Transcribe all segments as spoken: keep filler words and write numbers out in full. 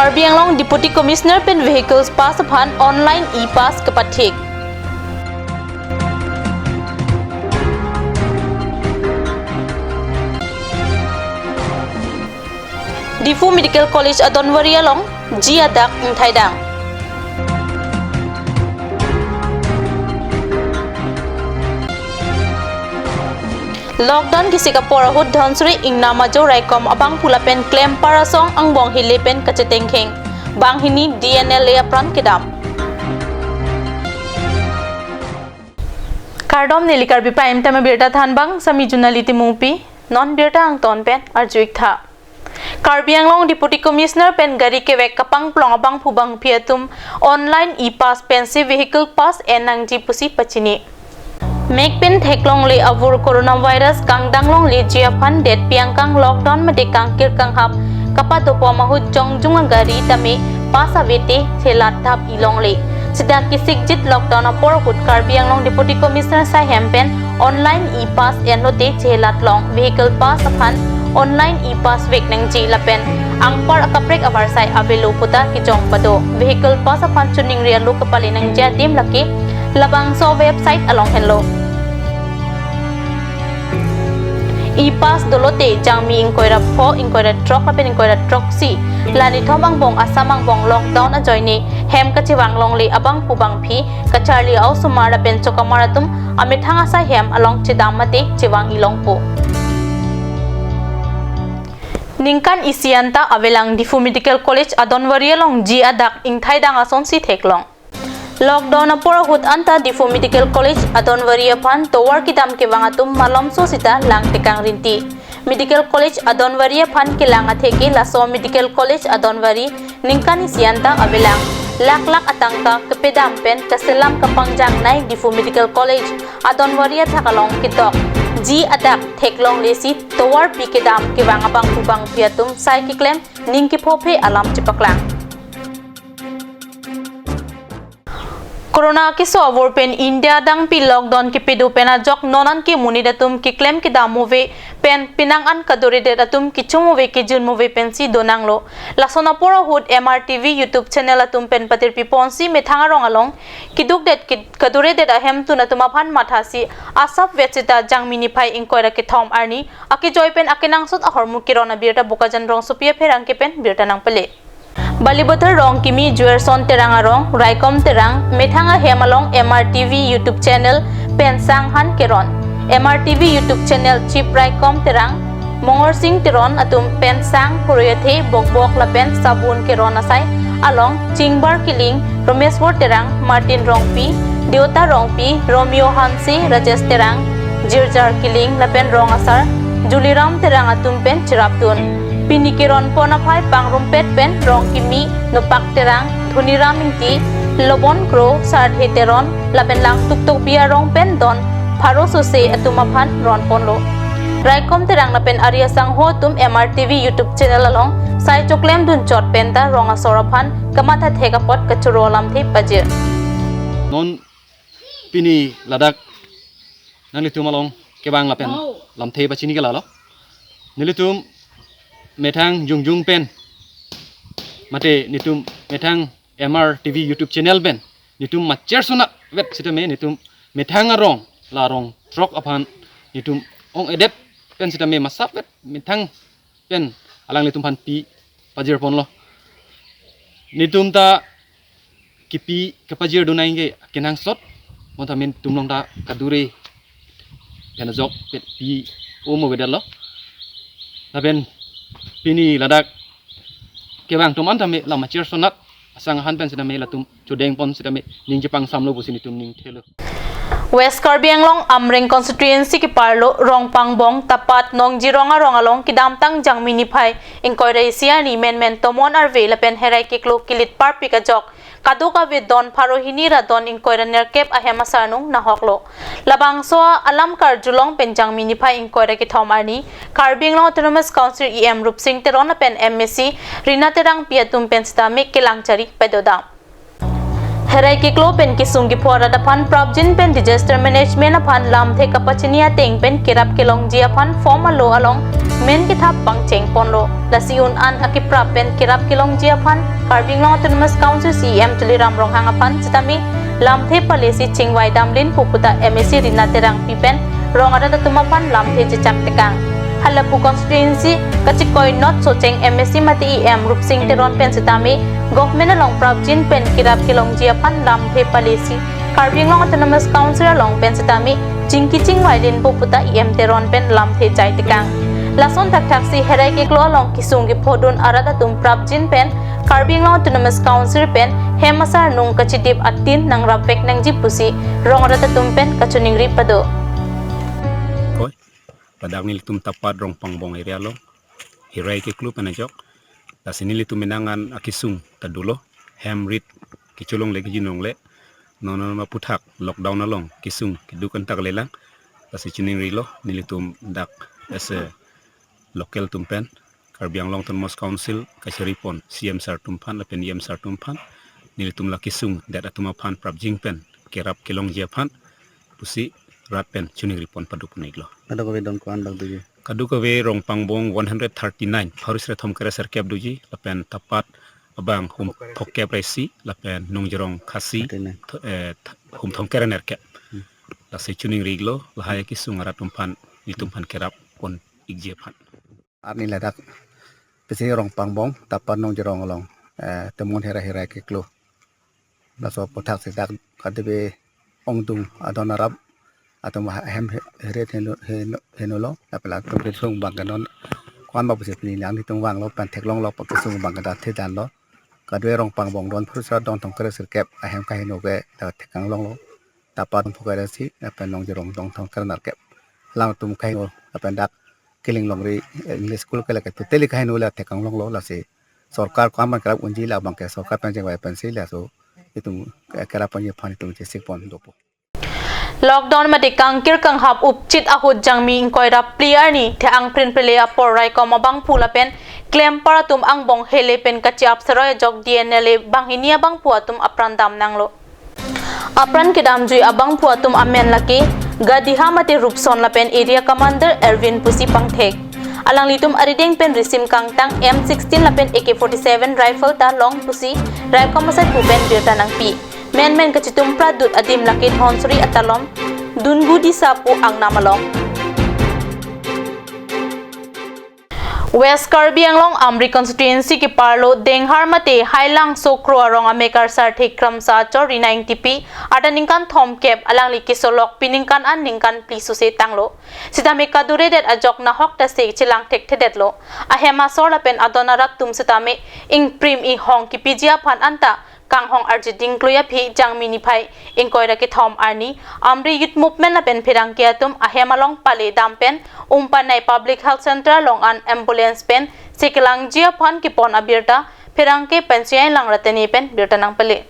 Karbi Anglong Deputy Commissioner pen vehicles pass aphan online e-pass kepathik. Diphu Medical College adonvari along ji adak ingthaidang. Lockdown kisik apor ahut Dhansiri Ingnam Ajo Raikom abangphu lapen klempar asong angbong hile pen kachetengkheng. Banghini D N L A apran kedam. Kardom, neli Karbi Prime Time abirta thanbang, sami Junali Timungpi, non birta angton pen arju-ik tha. Karbi Anglong Deputy Commissioner pen gari kevek kapangplong abangphu bangphi atum online e-pass pensi vehicle pass en nangji pusi pachini. Mek pen theklongle avur coronavirus kangdang longleji aphan detpi angkang lockdown mate kangkir kanghap kapadopom ahut jongjung agari tame pass avete chelat thap-i longle. Sita kisikjit lockdown apor ahut Karbi Anglong Deputy Commissioner asai hem pen online e-pass enlote chelat long, vehicle pass aphan online e-pass vek nangji lapen anpar akaprek avarsai avelo puta kejong pado. Vehicle pass aphan choningri alo kepale nangji adim lake labangso website along henlo. E-pass dolote jangmi ingkoi ra pho, ingkoi ra throk lapen ingkoi ra throksi, la nithom angbong Assam angbong lockdown ajoine hem kachevang longle abangphu bangphi kacharli a-osomar lapen chokamar atum amethang asai hem along chedam mate chevang-i longpo. Ningkan isi anta avelang Diphu Medical College adonvari along ji adak ingthaidang asonsi theklong. Lockdown apor ahut anta Diphu Medical College adonvari aphan tovar kedam kevang atum malomso sita lang tekang rinti. Medical College adonvari aphan kelang atheke laso Medical College adonvari ningkan isi anta avelang lakh lakh atangka kepedam pen kaselam kapangjangnei Diphu Medical College adonvari athak along ketok ji adak theklongle si tovar pi kedam kevang abangphu bangphi atum sai keklem ning kephophe alam chepaklang. Corona keso avur pen India adangpi lockdown kepedo pen ajok non an ke monit atum keklem kedam move pen penang an kadoredet atum kechum move kejun move pensi donanglo. Lason apor ahut M R T V YouTube channel atum pen patirpi ponsi methang arong along kedukdet ke-, kadoredet ahemtun atum aphan mathasi asap vetsita jangmi niphai ingkoi ra kethom arni akejoi pen akenangsot ahormu keron abirta Bokajan rongsopi apherangke pen birta nangpele. Balipathar Rongkimi Juerson Terang arong, Raikom Terang, methang ahem along M R T V YouTube channel pen sang han keron. M R T V YouTube channel Chief Raikom Terang, Mongorsing Teron atum pen sang puruyathe bokbok lapen sabun keron asai along Chingbar Kiling, Romeswar Terang, Martin Rongpi, Deota Rongpi, Romeo Hanse, Rajesh Terang, Jirjar Kiling lapen rong asar Juliram Terang atum pen cherapdun. Pini keron pon aphai pangrumpet pen Rongkimi Nopak Terang, Dhoniram Ingti, Lobon Kro, Sarthe Teron lapen Langtuk Tokbi arong pen don pharo sose atum aphan ron ponlo. Raikom Terang lapen ari asangho atum M R T V YouTube channel along sai choklem dunchot penta rong asor aphan kamatha thek apot kachoro alamthe pajir. Non pini ladak nanglitum along kevang lapen lamthe pachini ke lalo. Nelitum methang jongjung pen mate netum methang M R T V YouTube channel pen netum macher sunak vet sitame netum methang arong la rong throk aphan netum ong-edet pen sitame masap vet methang pen alanglitum aphan pi pajir ponlo. Netum ta kipi kepajir dunai ke kenangsot, bonta netum along ta kadure pen ajok pen pi omo vedetlo. Lapen pini ladak kevang atum an tame la macher sunak asang ahan pen sitame latum chodeng pon sitame ning chepangsamlo pusi netum ning thelo. West Karbi Anglong Amreng constituency keparlo Rongpangbong, Tapat, Nongjirong arong along kedamtang jangmi niphai ingkoi ra isi arni menmen tomon arve lapen herai keklo kilit parpik ajok kadokave don pharo hini ra don ingkoi ra nerkep ahem asarnung nahoklo. Labangso alam karjulong pen jangmi niphai ingkoi ra kethom arni Karbi Anglong Autonomous Council E M Rupsing Teron lapen M A C Rina Terangpi atum pen sitame kelangchari padodam. Herai keklo pen kesung kepho arat aphan prapjin pen disaster management aphan lamthe kapachini ateng pen kerap kelongji aphan form alo along men kethap pangcheng ponlo. Lasi un-an akiprap pen kerap kelongji aphan Karbi Anglong Autonomous Council C E M Tuliram Ronghang aphan sitame lamthe palesi chingvai damlinpo puta M A C Rina Terangpi pen rong arat atum aphan lamthe chechak tekang. Halapu constituency kachikoi not Socheng M A C mate E M Rupsing Teron pen sitame government along prapjin pen kerap kelongji aphan lamthe palesi Karbi Anglong Autonomous Council along pen sitame chingki chingvai linpo puta E M Teron pen lamthe chai tekang. Lason thakthaksi Herai Keklo along kesung kephodun arat atum prapjin pen Karbi Anglong Autonomous Council pen hem asarnung kachidip atin nangrapvek nangji pusi rong arat atum pen kachiningri pado. Koi, ladak nelitum Tapat Rongpangbong area along Herai Keklo pen ajok. Lasi nelitum menang an akesung ta dolo. Hem rit kecholongle kejinongle. Non non aphuthak lockdown along kesung keduk antak lelang. Lasi chiningrilo nelitum dak as a local atum pen Karbi Anglong Autonomous Council kachari pon C M sir atum aphan lapen E M sir atum aphan nelitum la kesung det atum aphan prapjin pen kerap kelongji aphan pusi rat pen chiningri pon pado pon-iklo. Kadokave don ko-an bak doji? Kadokave Rongpangbong one hundred thirty-nine, pharo sre thomkre serkep doji, lapen Tapat abang hum phokep resi, lapen Nongjorong Khasi, thirty-nine. Tho-, eh, th-, hum thomkre nerkep. Hmm. Lasi chiningrilo, lahai kesung arat atum aphan, nelitum aphan kerap pon-ikji aphan. Arni ladak pisi Rongpangbong, Tapat Nongjorong along, eh, temon Herai Herai Keklo. Laso aphuthak si dak kadokave ongdung adon arap atum ahem he-, heret heno, heno, henolo, lapen latum kesung abang ke non ko-an bak pusi pini lang nelitum vanglo, pen theklonglo, pen kesung abang ke dak thedanlo. Kadokave Rongpangbong don pharo sre don thomkre serkep ahem kaheno ke dak theklonglo. Tapat phokep resi, lapen Nongjorong don thomkre nerkep. Alangtum kaheno, lapen dak Kiling Longri, eh, English school ke lake totally kahenole theklonglo, lasi sorkar ko-an bang kerap unji, labang ke sorkar pen chingvai pensi laso itum, eh, kerap ponji aphan itum chesik pon dopo. Lockdown mate kangkir kanghap upchit ahut Jangmi ingkoi ra phli arni the-ang prin pele apor raikom abangphu lapen klempar atum angbong hele pen kachiap seroi ajok D N L A banghini abangphu atum apran dam nanglo. Apran kedamjui abangphu atum amen lake Gadiha mate Rupson lapen Area Commander Erwin pusi pangthek. Alanglitum arideng pen risim kangtang M sixteen lapen A K forty-seven rifle ta long pusi raikom asai pu pen birta nangpi. Menmen kachitum pradut adim lake Dhonsuri Atalom, Dungu Disa pu angnam along. West Karbi Anglong Amri constituency keparlo Denghar mate Hailangso Kro arong amekar Sarthe Kramsa achor Rina Ingtipi arta ningkan thomkep, alangli kesolok piningkan an ningkan phli suse tanglo. Sitame kaduredet ajok nahok ta se chelang thekthedetlo. Ahem asor lapen adon arat atum sitame ingprim inghong kipiji aphan anta kanghong arjiding klui aphi Jangmi niphai ingkoi ra kethom arni Amri Youth Movement lapen pherangke atum ahem along pale dam pen Umpanai Public Health Center along an ambulance pen sekelangji aphan kepon abirta pherangke Panchayai Langratane pen birta nangpale.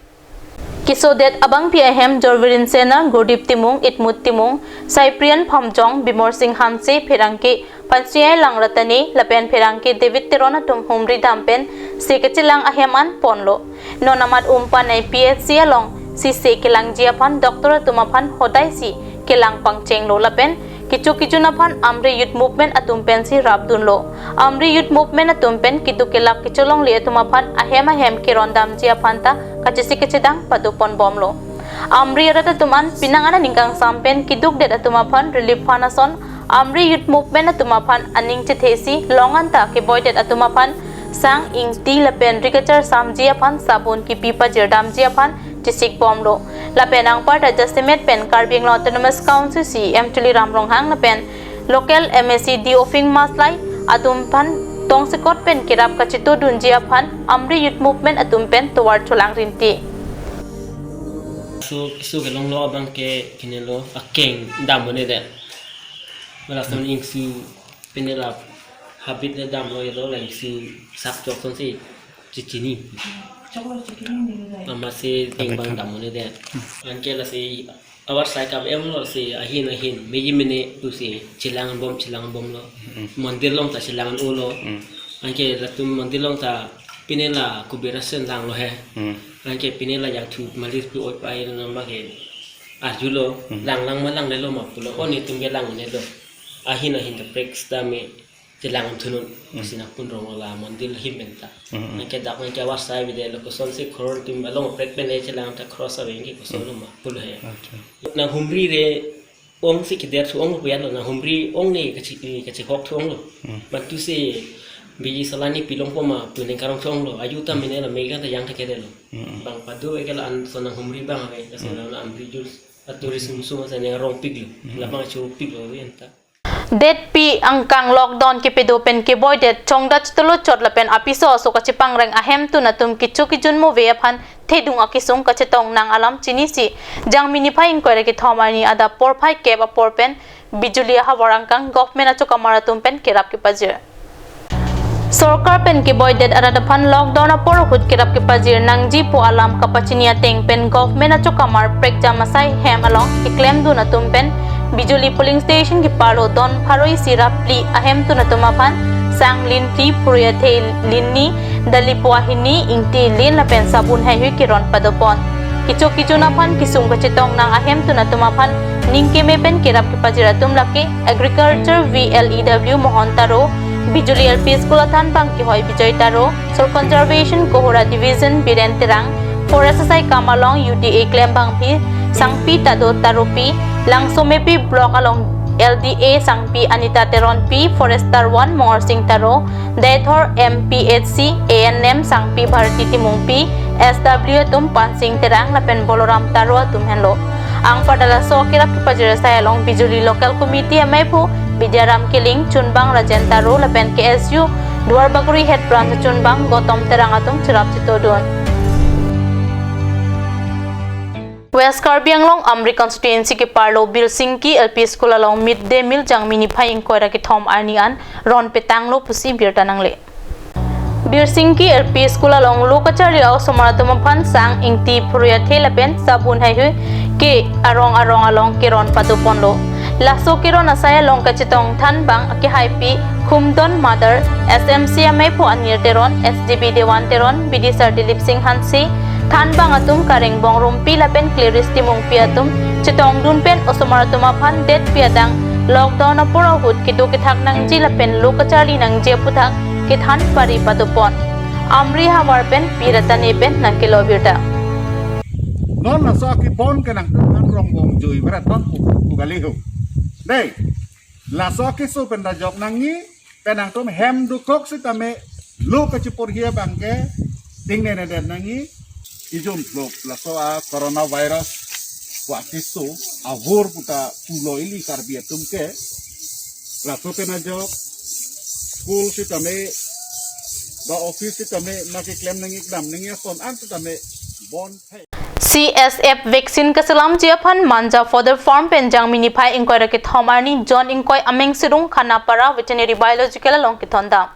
Kesodet abangpi ahem Jorvirin Sena, Gurdip Timung, Itmut Timung, Cyprian Phamjong, Bimor Singh Hanse, pherangke Panchayai Langratane lapen pherangke David Teron atum humri dam pen se kachelang ahem an ponlo. Non amat Umpanai P H C along si se kelangji aphan doctor atum aphan hodai si kelang pangchenglo lapen kecho kejun aphan Amri Youth Movement atum pensi rapdunlo. Amri Youth Movement atum pen keduk kelak kecholongle atum aphan ahem ahem kerondamji aphan ta kachesik kachedang pado ponbomlo. Amri arat atum an penang an aning kangsam pen kedukdet atum aphan relief fund ason Amri Youth Movement atum aphan aning chethe si long anta keboidet atum aphan sang, ingti lapen ri kachar samji aphan sabun kipi pajirdamji aphan chesikbomlo. Lapen anparta jasemet pen Karbi Anglong Autonomous Council C E M Tuliram Ronghang lapen local M A C D Ophing Maslai atum aphan tongsekot pen kerap kachetodunji aphan Amri Youth Movement atum pen tovar cholang rinti. So, so kelonglo abang ke kinelo akeng dam mone de. Mala son ingsu penela habit le damlo ilo la ingsu sak chok son si chichini. Ama si tengbang dam mone de. Anke lasi abar sai kam emlo si ahin ahin meji mene tu si chelangbom chelangbomlo. Mm. Mondir along ta chelang-unlo. Mm. Anke latum mondir along ta penela kubera sen langlo he. Mm. Anke penela yang thu malis pu oi pai lo namba ke arjulo. Mm. Langlang ma langlelo ma pulo. O netum ke lang-unlo. Ahin ahin kaprek sitame chelang thunun, hmm, si nangpun rong la mandir him penta. Hmm. Nang ke dak nang ke awas sai bide lo, kosonsi khoror tim along prek pen le chelang ta cross ave ke koson, hmm, lo ma pulo he. Acha. Nanghumri re ongsi kedet thu onglo pu yan lo, nanghumri ong ne kachi, kachihok thu onglo. Hmm. Bantu si biji salani pilong poma pu neng karong thu onglo. Aju ta mene la megan ta yang ta kedetlo. Hmm. Bang padu ke la an so nanghumri bang ave, la so, hmm, nanghumri jul a tourist sum sum sa neng rong piklo. Hmm. Labang chu piklo yen ta. Date phli angkang lockdown kepedo pen keboidet chongdat chitolo chot lapen apiso aso kachipangreng ahemtun atum kecho kejun mo ave aphan thedung akesung kachetong nang alam chinisi Jangmi niphai ingkoi ra kethom arni adap porphai kep apor pen Bijuli ahavar angkang government achokamar atum pen kerap kepajir. Sorkar pen keboidet arat aphan lockdown apor ahut kerap kepajir nangji pu alam kapachini ateng pen government achokamar prekjam asai hem along keklemdun atum pen Bijuli polling station keparlo don pharo isi ra phli ahemtun atum aphan sang lin phli, phurui athe lin ni, dalipo ahini, ingti lin lapen sabun haihui keron padopon. Kecho kejun aphan kesung kachetong nang ahemtun atum aphan ning keme pen kerap kepajir atum lake Agriculture V L E W Mohon Taro, Bijuli L P School athanbang kehoi Bijoy Taro, Soil Conservation Kohora Division Biren Terang, Forest asai kam along U D A klembangpi Sangpi Tado Taropi, Langsomepi Block along L D A Sangpi Anita Teronpi, Forester one Mongorsing Taro, Deithor M P H C A N M Sangpi Bharati Timungpi, S W atum Pansing Terang lapen Boloram Taro atum henlo. Anparta laso kerap kepajir asai along Bijuli Local Committee ameiphu Bidyaram Killing, chunbang Rajen Taro lapen K S U Duarbagori Head Branch chunbang Gautam Terang atum cherap chetongdun. West Karbi Anglong Amri constituency keparlo Birsingki L P School along mid day meal Jangmi niphai ingkoi ra kethom arni an ron petanglo pusi birta nangle. Birsingki L P School along lo kacharli a-osomar atum aphan sang, ingti, phurui athe lapen sabun haihui ke arong arong along keron padoponlo. Laso keron asai along kachetong thanbang kehaipi Khumdon Mother, S M C ameiphu Anir Teron, S D B Dewan Teron, B D sir Dilip Singh Hanse, thanbang atum Kareng Bongrumpi lapen Clarice Timungpi atum chetongdun pen osomar atum aphan date phli adang lockdown apor ahut kedo kethak nangji lapen lo kacharli nangji aphuthak kethan pari padopon. Amri havar pen Pi Ratane pen nangkelo birta. Non laso akebon ke nangtum aphan rong bongjui berat non pu, pu kali ho. Dei, laso akeso pen ta jok nangji, pen nangtum hem dokok sitame lo kachiporhi abang ke dingnenedet nangji. Ijum plop laso a coronavirus pu akeso avur puta pulo ili Karbi atum ke. Laso pen ajok school sitame ba office sitame ma keklem nangji kedam nangji ason an sitame bon thai. C S F vaccine kaselamji aphan Manja Fodder Farm pen Jangmi niphai ingkoi ra kethom arni Zone ingkoi Amengsirung Khanapara Veterinary Biological along kethondam.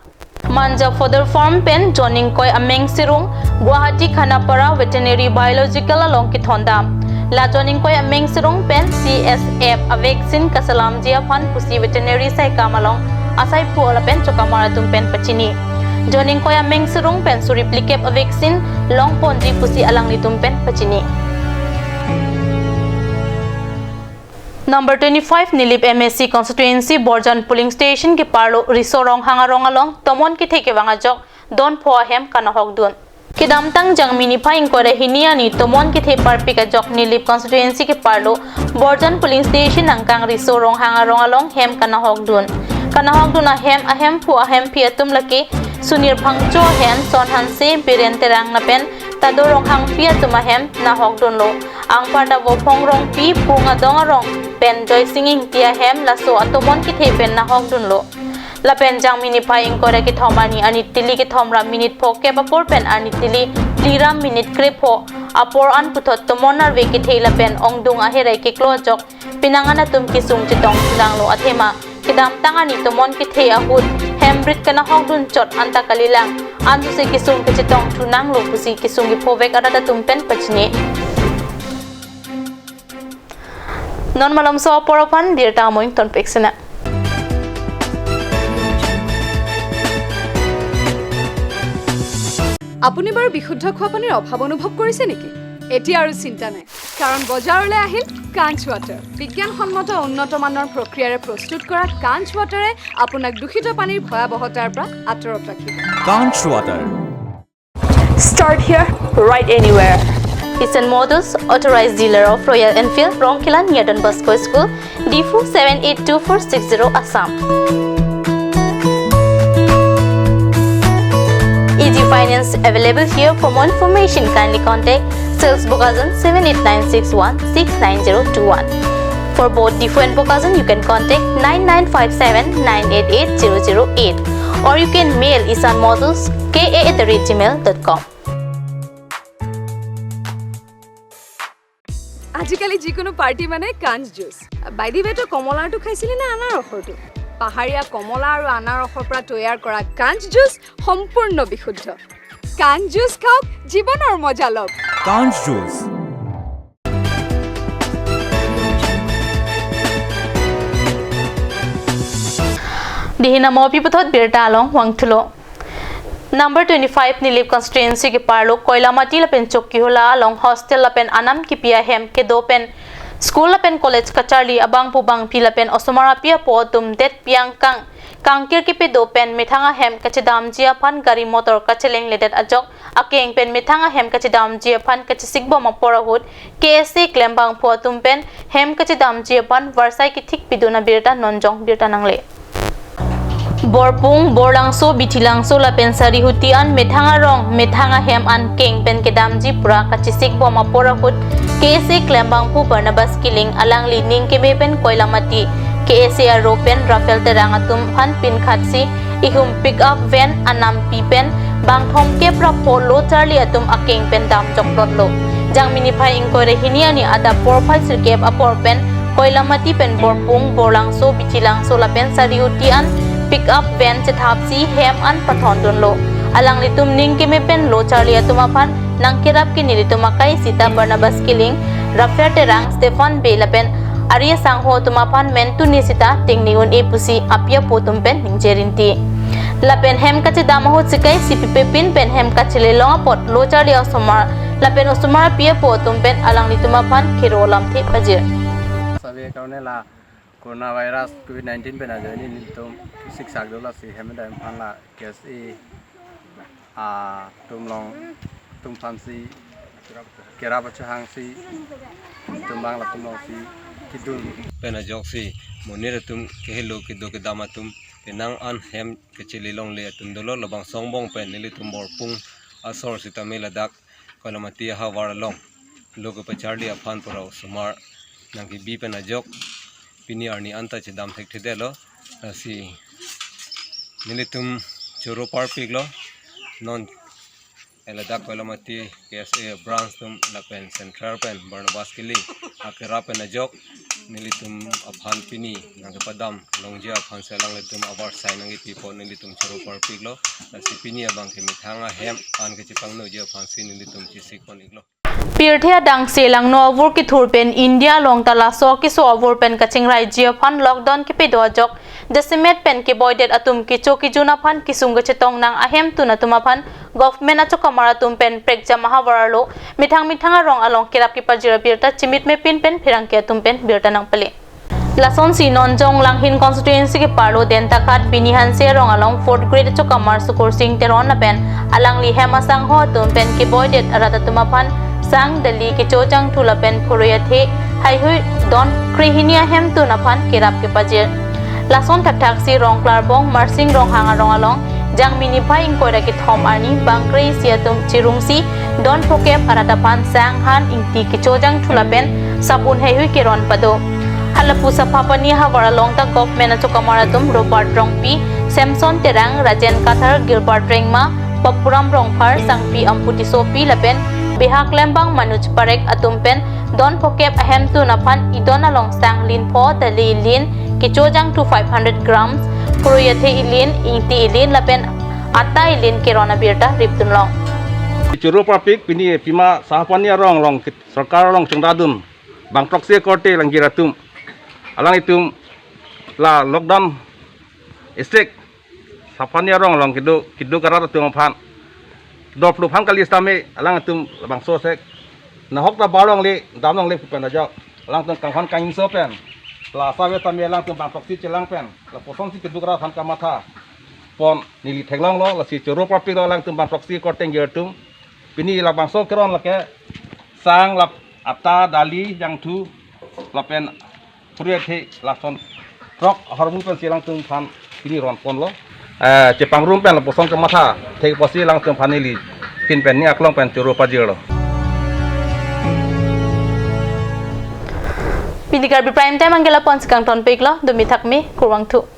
Manja Fodder Farm pen Zone ingkoi Amengsirung Guwahati Khanapara Veterinary Biological along kethondam. La Zone ingkoi Amengsirung pen C S F a vaccine kaselamji aphan pusi veterinary saikam along asaiphu lapen chokamar atum pen pachini. Zone ingkoi Amengsirung pen suri phlikep a vaccine longponji pusi alanglitum pen pachini. Number twenty-five Nilip M A C constituency Borjan polling station keparlo Riso Ronghang arong along tomon kethe kevang ajok don pho ahem kanahokdun. Kedamtang Jangmi niphai ingkoi ra hini arni tomon kethe parpik ajok Nilip constituency keparlo Borjan polling station angkang Riso Ronghang arong along hem kanahokdun. Kanahokdun ahem ahemphu ahemphi atum lake Sunir Phangcho ahem, Son Hanse, Biren Terang lapen Tado Ronghangpi atum ahem nahokdunlo. Anparta Vophong Rongpi, Pung Adong arong pen Joysing Ingti ahem laso atomon kethe pen nahokdunlo. Lapen Jangmi niphai ingkoi ra kethom arni arni tili kethom ra minute pho kep apor pen arni tili phli ra minute krepho apor an puthot tomon arve kethe lapen ongdung aherai keklo ajok penang an atum kesung chetong thunanglo athema kedamtang arni tomon kethe ahut hem brit kanahokdun chot anta kalilang, ansi kesung kachetong thunanglo pusi kesung kephovek arat atum pen pachini. Non malomso apor aphan birta amoing tonpik sina. আপুনি বাৰু বিশুদ্ধ খোৱা পানীৰ অভাৱ অনুভৱ কৰিছে নেকি? এতিয়া আৰু চিন্তা নাই, কাৰণ বজাৰলৈ আহিল কাঞ্চ ৱাটাৰ, বিজ্ঞানসন্মত উন্নত মানৰ প্ৰক্ৰিয়াৰে প্ৰস্তুত কৰা কাঞ্চ ৱাটাৰে আপোনাক দূষিত পানীৰ ভয়াৱহতাৰ পৰা আঁতৰত ৰাখিব। কাঞ্চ water. Start here, ride anywhere. Isan Motors, authorized dealer of Royal Enfield, Rongkhela near Don Bosco School, D four seven eight two four six zero, Assam. Easy finance available here. For more information, kindly contact Sales Bokajan seven eight nine six one six nine zero two one. For both Diphu and Bokajan, you can contact nine nine five seven nine eight eight zero zero eight, or you can mail Isan Motors K A at the rate gmail dot com. আজিকালি যিকোনো পাৰ্টি মানে কাঞ্চ জুচ। বাইদি ৱেটো কমলাৰটো খাইছিলি নে আনাৰসৰটো? পাহাৰীয়া কমলা আৰু আনাৰসৰ পৰা তৈয়াৰ কৰা কাঞ্চ জুচ সম্পূৰ্ণ বিশুদ্ধ। কাঞ্চ জুচ খাওক, জীৱনৰ মজা লওক। কাঞ্চ juice. Dihina mopi puthot birta along wangthulo. Number twenty-five Nilip constituency keparlo Koilamati lapen Chokihola along hostel lapen anam kipi ahem kedo pen school lapen college kacharli abangphu bangphi lapen osomar api apo atum det piangkang kangkir kepedo pen methang ahem kachedamji aphan gari motor kachelengledet ajok akeng pen methang ahem kachedamji aphan kachesikbom apor ahut K S A klembangphu atum pen hem kachedamji aphan varsai kethik pidun abirta nonjong birta nangle. Borpung, Borlangso, Bithilangso lapen Sarihuti an methang arong, methang ahem an keng pen kedamji pura kachesikbom apor ahut K S A klembangphu Barnabas Killing alangli ning keme pen Koilamati K S A aro pen Raphael Terang atum aphan pinkhatsi ihum pick up van anampi pen bangthom kep ra pho lo charli atum akeng pen damjok lotlo. Jangmi niphai ingkoi ra hini ani adap porphai sirkep apor pen Koilamati pen Borpung, Borlangso, Bithilangso lapen Sarihuti an pick up van chethapsi hem an pathondunlo. Alanglitum ning keme pen lo charli atum aphan nangkerap ke nelitum akai sita Barnabas Killing, Raphael Terang, Stephan Bey lapen ari asangho atum aphan mentu ni sita tingni un-e pusi api apo atum pen ningje rinti. Lapen hem kachedam ahut sikai C P P pin pen hem kachelelong apot lo charli osomar lapen osomar api apo atum pen alanglitum aphan kero lamthe pajir. Sabe karone la coronavirus covid nineteen pen ajoine nelitum siksak dola si hem dam aphan la K S A atum along atum aphansi kerap achohangsi atum bang latum alongsi kedun pen ajoksi monit atum kehelo kedo kedam atum penang an hem kachelelongle atum dolo. Labangso angbong pen nelitum Borpung asor sitame ladak Koilamati ahavar along lo kepacharli aphan pura osomar nangkebi pen ajok pini arni anta chedam thekthedetlo. Lasi nelitum choro parpiklo. Non ladak Koilamati K S A branch atum lapen central pen Barnabas Killing akerap pen ajok nelitum aphan pini nangkepadam longji aphansi alanglitum avarsai nangkepi apot nelitum choro parpiklo. Lasi pini abang ke methang ahem an kachepangnoji aphansi nelitum chesikpon-iklo. Pirthe adangse langno avur kethur pen India along ta laso keso avur pen kachingraiji aphan lockdown kepedo ajok jasemet pen keboidet atum kecho kejun aphan kesung kachetong nang ahemtun atum aphan government achokamar atum pen prekjam ahavar arlo methang methang arong along kerap kepajir abirta chimit mepin pen pherangke atum pen birta nangpale. Lasonsi nonjong Langhin constituency keparlo Dentaghat Bini Hanse arong along fourth grade achokamar Sukur Sing Teron lapen alangli hem asangho atum pen keboidet arat atum aphan sang, dali, kecho jangthu lapen phurui athe haihui don krehini ahemtun aphan kerap kepajir. Lason thakthaksi Rongklarbong Marsing Ronghang arong along Jangmi niphai ingkoi ra kethom arni bang kre-isi atum chirungsi don phokep arat aphan sang, han, ingti, kecho jangthu lapen sabun haihui keron pado. Halapu Saphapani ahavar along ta government achokamar atum Robert Rongpi, Samson Terang, Rajen Kathar, Gilbert Rengma, Papuram Rongphar, Sangpi Ampu Tissopi lapen Bihak Lembang Manoj Parek atum pen don phokep ahemtun aphan idon along sang lin pho, dali lin, kecho jangthu five hundred grams, phurui athe ilin, ingti ilin lapen atta ilin keron abirta ripdunlong. Choro parpik pini pima Saphapani arong along kit-, sorkar along chingradun bang throksi korte langgir atum alanglitum la lockdown isek Saphapani arong along kedo kedo karat atum aphan doplo aphan kali sitame alangtum labangso sek nahok ta barlongle damlongle pen ajok alangtum kanghon kangjinso pen, la asap sitame alangtum bang proxy chelang pen, lapuson si keduk rat aphan kamatha pon neli theklonglo, lasi choro parpiklo alangtum bang proxy korte atum. Pini labangso keron lake sang, lap, atta, dali, jangthu, lapen puri athe, lason throk ahormu pensi alangtum aphan pini ron ponlo. Eh, chepangrum pen lapuson kamatha thek apotsi alangtum aphan neli phin pen ning aklong pen choro pajirlo. Pini Karbi Prime Time anke lapu-an si kangtonpiklo, dumi thakmi, kurvangthu.